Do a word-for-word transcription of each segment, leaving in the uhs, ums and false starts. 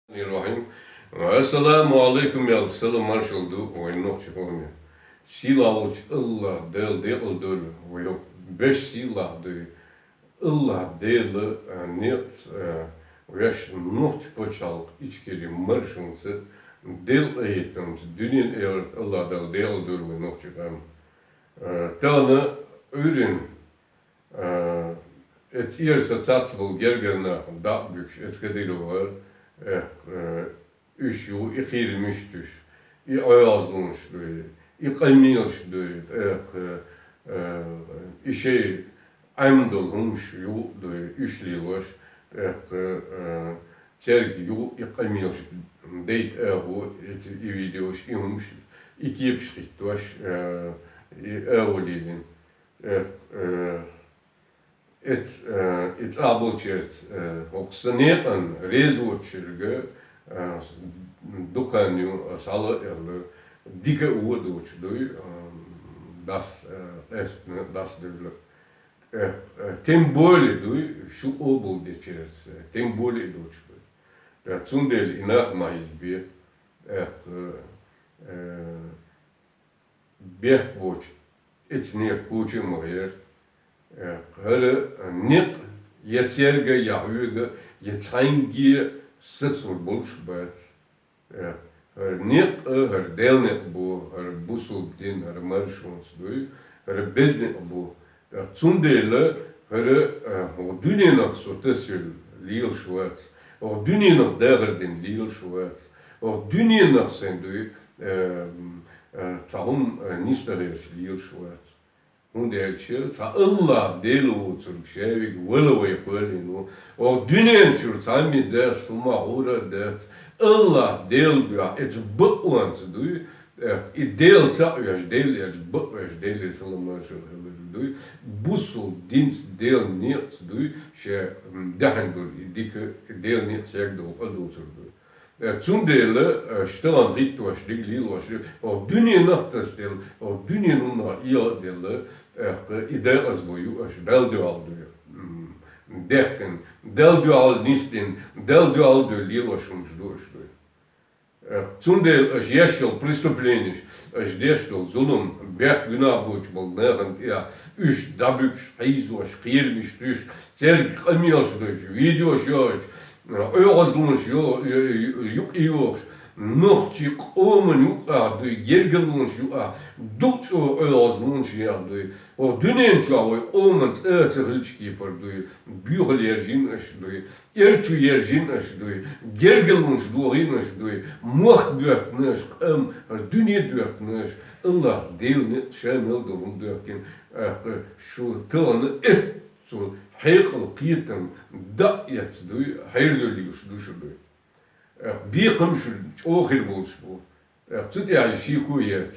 Ассаламу алейкум, ял салам маршал ду вай нохчи къоме. Сийлахьчу Аллах Дала декъал дойла вай хӀокху беш сийлахь дуй. Аллах Дела, а, некъ, а, ваьш нохчи пачхьалкх Ичкери маршонца, Дела къахетамца, дуьнен эхарт Аллах Дала декъал дойла вай нохчи къам. А, тахана Ӏуьйрин, а, эцӀера сан цац болу гергара нах дакъа буьгуш, эцу Кадыров вара, э, э, уьш ю и кхийра муьштуш, и Ӏоязлонаш дуй, и къамелаш дуй, тӀаккха, э, и шайн Ӏаьмдолу хӀумаш ю дуй, уьш лелош, тӀаккха, э, цаьрга ю и къамелаш дайта агӀо, эцу и видеош, и хӀумаш, и кепаш хӀиттош, э, и агӀо лелийна. Э, э, эц-, э, и цӀа болчерца, э, хӀокху сан некъан реза воцучуьрга, э, дукха хан ю, э, схьала а аьлла, дика а вон а доцуш дуй, э, дас, э, къаьстина, дас девлла. Э, э, тем более дуй, шу къобал дечерца, тем более доцуш дуй. Э, цундела и нах ма хьийзабе, э, э, бехк боцу эцу некъан куча а ма гӀерта. Э, хӀара некъ я цаьрга, я хьоьга, я цхьаьнгге сацор болуш бац. Э, хӀара некъ а, хӀара Делан некъ бу, хӀара бусулба дин, хӀара маршонца дуй, хӀара беза некъ бу. Э, цундела хӀара, э, хӀокху дуьненах со тасвелла лелаш вац, хӀокху дуьненах дахар дина лелаш вац, хӀокху дуьненах сайн дуй, э, м, э, цхьа хӀума, э, нисдан гӀерташ лелаш вац. ХӀунда аьлча цхьа Аллах Дела воцург шаверг вала вай кхоьллина ву. ХӀокху дуьнен чуьра цхьамма а дац, хӀума хӀора а дац. Аллах Дела дуьхьа, эцу бакъонца дуй, э, и Дела ца а веш, Дела аьлча бакъвеш, Деле салам маршалла хилар дуй. Бусулба динца, Делан некъаца дуй, ша, м, даьхьна долу и дика, Делан некъаца хьегна долу къа доцург дуй. Э, цундела, э, ша тахана хӀиттош дерг, лелош дерг, хӀокху дуьненах тасделла, хӀокху дуьненан хӀуманах эгӀаделла, э, и декъазбо ю аша, Далла дуьхьал дуй, м, даьккхина, Далла дуьхьал нисдина, Далла дуьхьал дуй лелош хӀумаш ду аша дуй. Э, цундела аша еш йолу преступленеш, аша деш долу зулам, бехк гуьнахь боцуш болу нахана тӀехь, уьш дӀабуьгуш, хьийзош, кхерамаш туьйсуш, цаьрга къамелаш дойуш, видеош йохуьйтуш, э, оьгӀазлонаш йо-, ю-, ю-, юкъайохуш, нохчийн къоман юкъахь дуй, гергарлонаш юкъахь, дукха чӀогӀа оьгӀазлонаш яьхна дуй. ХӀокху дуьнен чохь вай къоман цӀа а ца хилча кепара дуй, боьхалла яржийна аша дуй. Эрчу ержина аша дуй, гергарлонаш дохийна аша дуй, мохк доьхкина аша, къам, дуьне доьхкина аша, Аллах Делан некъ ша мел долун доьхкина, тӀаккха шу тахана эццул хьекъал, кхетам дӀа а эцна дуй, хьерзалуш ду шу дуй. ТӀаккха бекхам шу чӀогӀа хир болуш бу. ТӀаккха цу тӀехь шеко яц.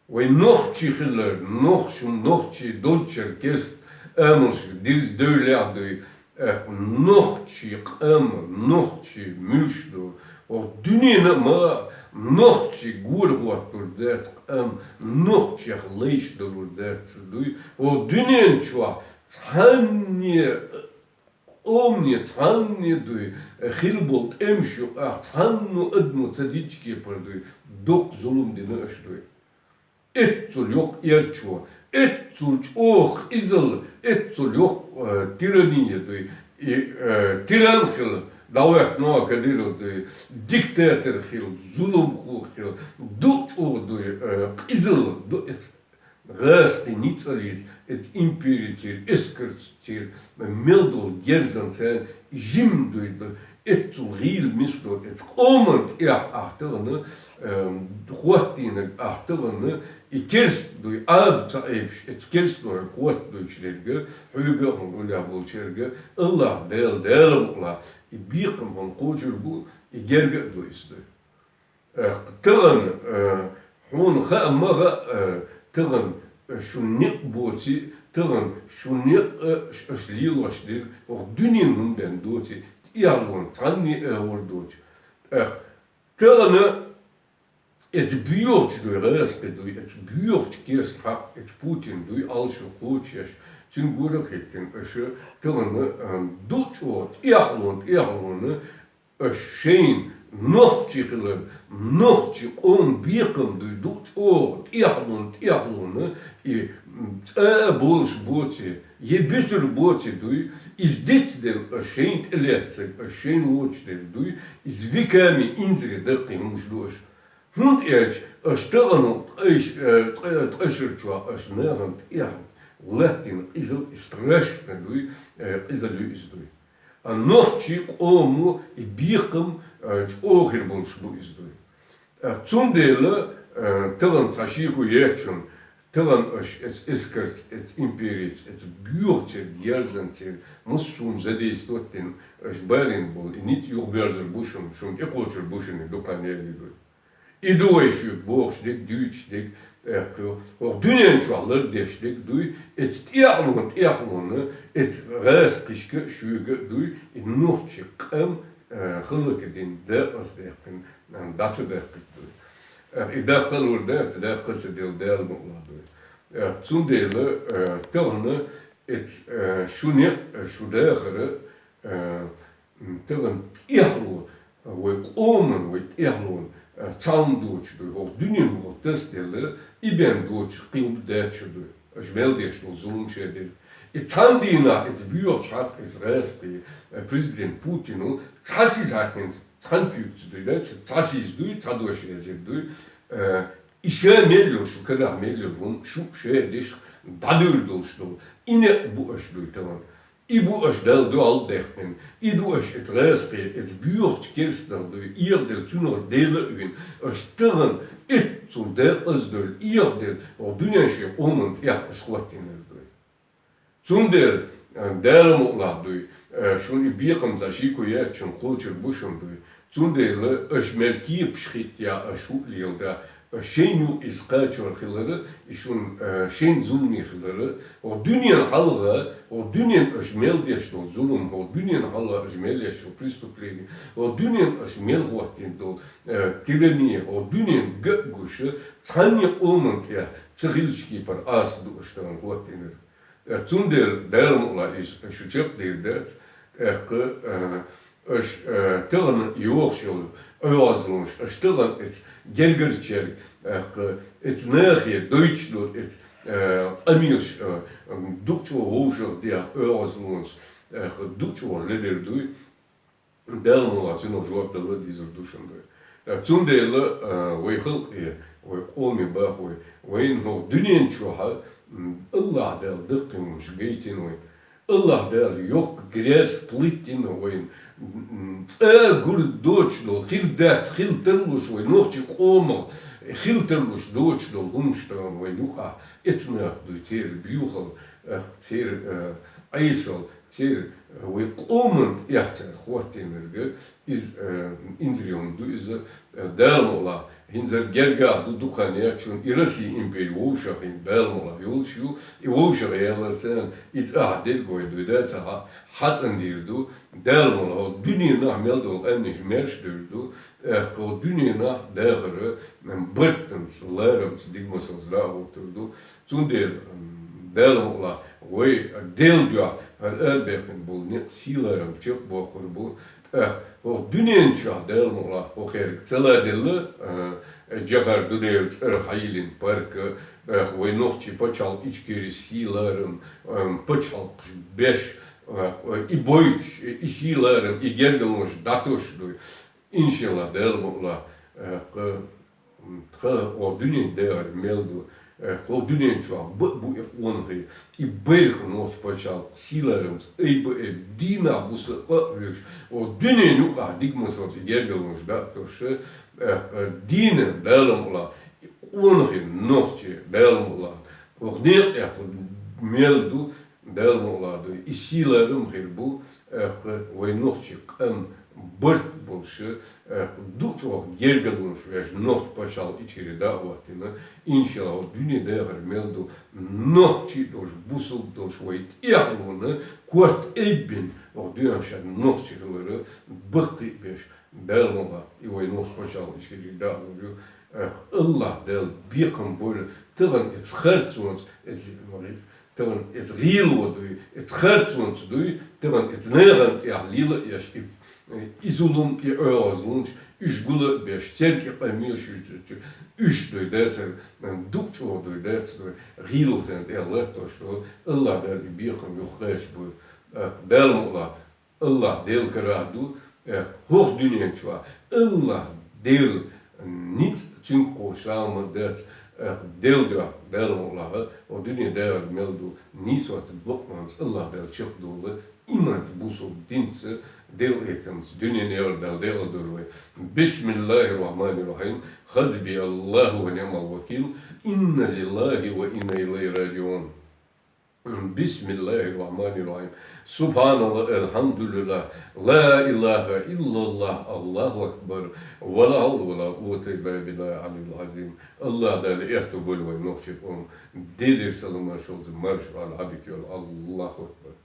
Вай нохчий хилар, нохчо, нохчий долчуьра керста амалшка дирза девллехь дуй, э, нохчий къам, нохчий муьлш ду. ХӀокху дуьненан а ма нохчий гора хӀоттур дац къам, нохчех лайш далур дац дуй. ХӀокху дуьнен чохь цхьанне къомане, цхьанне дуй, хила болу тӀемаш юкъахь, цхьанна адамо ца динчу кепара дуй, доккха зулам дина аша дуй. Эццул йоккха эрчо, эццул чӀогӀа къизалла, эццул йоккха, э, тирания дуй. И, э, тиран хила, дӀахӀоьттина Кадыров дуй, диктатор хила, зуламхо хила, ду чӀогӀа дуй, э, къизалла ду эц-, гӀазкхийн ницкъаллица, эц империцера, эскарцера, мел долу герзан царна жим дуй ду. Эццул гӀийла мис ду, эц къоман тӀехь ахь тахана, э, хӀоттийнарг ахь тахана, и керста дуй, Ӏаба ца Ӏебаш, эц керста дуй, хӀотта дуйчу дерга, хьоьга а хьуна уллехь болчерга, Аллах Дела, Дела мукъалахь, и бекхам хьуна кхочур бу, и герга а ду иза дуй. Э, тахана, э, хьуна хаа ма хаьа, э, тахана, э, шун некъ боций, тахана шун некъ, э, ш-, аша лелош дерг, хӀокху дуьненан хӀума бен доций, тӀехьалонан цхьанне а агӀор доцуш. ТӀаккха тахана эца боьхачу дуй, гӀазкхи дуй, эца боьхачу керста хьакъ, эца Путин дуй, Ӏалашо кхочуш, цуьнан гора а хӀиттина аша, тахана, э, ду чӀогӀа тӀехьалонан, тӀехьалонан, Аш шайн нохчий хилар, нохчий къоман бекхам дуй, дукха чӀоагӀа тӀехьалонна, тӀехьалонна, и цӀа а болаш боацаш, е буьсур боацаш дуй, из дицдел аш шайна тӀалеттача, аш шайна лоацаш дер дуй, из веками инзаре даккхий хӀумаш ду аш. ХӀунда аьлча аш тахан ткъайш-, э, ткъа-, ткъа шера чу аш нахана тӀехьа латтийна къизал, из страшно дуй, э, къизал ю из дуй. А нохчий къомо и бекхам, э, чӀоагӀа хир болаш бу из дуй. Э, цундела, э, тахан цхьа шеко ечун, тахан аш эц эскарца, эц империца, эц боьхачерга, герзанцерга, массо хӀума задействовать дина, аш балийна бола и ницкъ юхаберзар бу шун, шун тӀакхочур бу шун и дукха нелли дуй. И ду вай шуга бохаш дерг, дуьйцаш дерг, тӀаккха хӀокху дуьнен чохь лардеш дерг дуй, эца тӀехьалонна, тӀехьалонна, эца гӀазкхашка а шуьга а дуй, и нохчий къам, э, хӀаллакдина, декъаза даьккхина, э, дӀа ца даьккхийта дуй. Э, и даккха а лур дац, даккха а ца делла Дала мукъалахь дуй. Э, цундела, э, тахан эца, э, шу некъ, э, шу дахар, э, М, тахан тӀехьало, вай къоман, вай тӀехьалон, э, цхьана доцуш дуй, хӀокху дуьненан хӀокху тасаделла, и бен доцуш кхин хӀума дац шу дуй. Аша мел деш долу зулам шадерг. И цхьана дийнахь иза боьхачу хьакха иза гӀазкхий, э, президент Путину цхьа сиз хьаькхина, цхьана куьйгца дуй, да, цхьа сиз дуй, цхьа дош язйина дуй. Э, и ша мел йолу, шу карахь мел йолу хӀума, шу шадерш дӀадуьйр долуш долу. И некъ бу аша дуй тахан. И бу аша Далла дуьхьал а даьккхина. И ду аша эца гӀазкхе, эца боьхачу керстанах дуй, эгӀаделла цунах Дела а вина, аша тахан эццул декъаза долу, эгӀаделла хӀокху дуьнен шен къоман тӀехь аша хӀоттийнарг дуй. Цундела, а, Дала мукъалахь дуй, а, шуна и бекхам цхьа шеко яц шуна, кхочур бу шуна дуй. Цундела аша мел кепаш хӀиттаяхь, аша хӀуъа леладахь, аша шайна юкъа иза кхачор хилара, и шуна, э, шайна зуламе хилара, хӀокху дуьненан хьалха, хӀокху дуьненан аша мел деш долу зулам, хӀокху дуьненан хьалха аша мел еш йолу преступление, хӀокху дуьненан аша мел хӀоттийна долу, э, тирания, хӀокху дуьненан ган а гуш, цхьанне къоман тӀехь ца хиллачу кепара Ӏаса ду аша тахана хӀоттийнарг. Э, цундела Дала мукъалахь иза шу чекхдийр дац, тӀаккха, э, аша, э, тахана йохуш йолу оьгӀазлонаш, аша тахана эца гергарчаьрга, тӀаккха эца нахе дойтуш долу эца, э, къамелаш, э, дукха чӀогӀа вовшах дехьа оьгӀазлонаш, тӀаккха дукха чӀогӀа ледара дуй. Дала мукъалахь цунах жоп дала дезар ду шуна дуй. Э, цундела, э, вай халкъе, вай къоме боху вай, вайна хӀокху дуьнен чохь, м, АллахӀ Дала даккхий хӀумаш гайтина вайна. АллахӀ Дала йоккха грязь плиттина вайна. М, цӀа а гур доцуш долу, хир дац, хила тарлуш вай нохчи къомах, хила тарлуш доцуш долу хӀумаш тахана вайна юкъахь эца нах дуй, церан боьхалла, э, церан, э, Ӏесалла, церан, э, вай къоман тӀехь цара хӀоттийнарг, иза, э, инзаре хӀума ду иза, э, Дала мукъалахь, хӀинца гергахь ду дукха нечун, и Россия импери вовшах хӀинца Дала мукъалахь йолуш ю, и вовшах яларца, и цӀахь дерг вай дуй, да, ца хьа-, хьацӀандийр ду, Дала мукъалахь, хӀокху дуьненахь мел долу къаьмнаш маьрша дер ду, тӀаккха хӀокху дуьненахь дахар, м, бартанца, ларамца, дигмасалца дӀа а гӀоттур ду. Цундела, м, Дала мукъалахь, вай Делан дуьхьа хӀара арабаьккхина болу некъ сий-ларам чекхбоккхур бу. ТӀаккха хӀокху дуьнен чохь Дала мукъалахь хӀокхуьнга ца ладелла, а, Джохар Дудаевн цӀарах хьайиллина парк, тӀаккха вай нохчийн пачхьалкх Ичкери сий-ларам, ам, пачхьалкхаш беш, а, и бойтуш, и сий-ларам, и гергарлонаш дӀатосуш дуй. Иншаллах, Дала мукъалахь, а, кху Тхан хӀокху дуьнен дегӀар мел ду, э, хӀокху дуьнен чохь бан а бу и къонахий, и байракх нохчийн пачхьалкх сий-ларамца айба а айбина, дийнахь-буса къа а хьоьгуш, хӀокху дуьнен юкъахь дигмасалца и гергарлонаш дӀа а тосуш, э, э, дийна Дала мукъалахь, и къонахий нохчий Дала мукъалахь, хӀокху некъа тӀехь тхо мел ду, Дала мукъалахь дуй, и сий-ларам хир бу, тӀаккха вай нохчийн къам барт болуш, тӀаккха дукха чӀогӀа гергарлонаш веш нохчийн пачхьалкх Ичкери дӀа а хӀоттийна, иншаллах, хӀокху дуьнен дегӀар мел ду, нохчий а долуш, бусалба долуш, вай тӀехьалонна корта айбина, хӀокху дуьненахь шен нохчи хилар баккхий а беш, Дала мукъалахь, и вай нохчийн пачхьалкх Ичкери дӀа а лур ю, тӀаккха АллахӀ Дала бекхам бойла, тахана эца харцонца, эца Тахана эца гӀийла ван дуй, эца харцонца дуй, тахана эца нахана тӀехь лела а еш, и И зулам, и оьгӀазлонаш, уьш гул а беш, церга къамеш уьш, уьш дой дацар, дукха чӀогӀа дой дацар, гӀийлахьцан тӀе латтош ду, АллахӀ Дала и бекхам юха кхача бу. Дала мукъалахь, АллахӀ Дела карахь ду, хӀокху дуьнен чохь АллахӀ Дела ницкъ цуьнга кхочуш ма дац, Дела дуьхьа, Дала мукъалахь, хӀокху дуьне дагӀар мел ду, нийсонца, бакъонца АллахӀ Дала чекхдовла, иманца, бусалба динца, делкъетамца дуьнен яр Дала декъал дойла вай. بسم الله الرحمن الرحيم. حسبي الله ونعم الوكيل. إنا لله وإنا إليه راجعون. بسم الله الرحمن الرحيم. سبحان الله، الحمد لله، لا إله إلا الله، الله أكبر، ولا حول ولا قوة إلا بالله العلي العظيم. АллахӀ Дала аьтто бойла вай нохчий къоман. Делера салам-маршалла, маршалла, Ӏадика йойла. الله أكبر.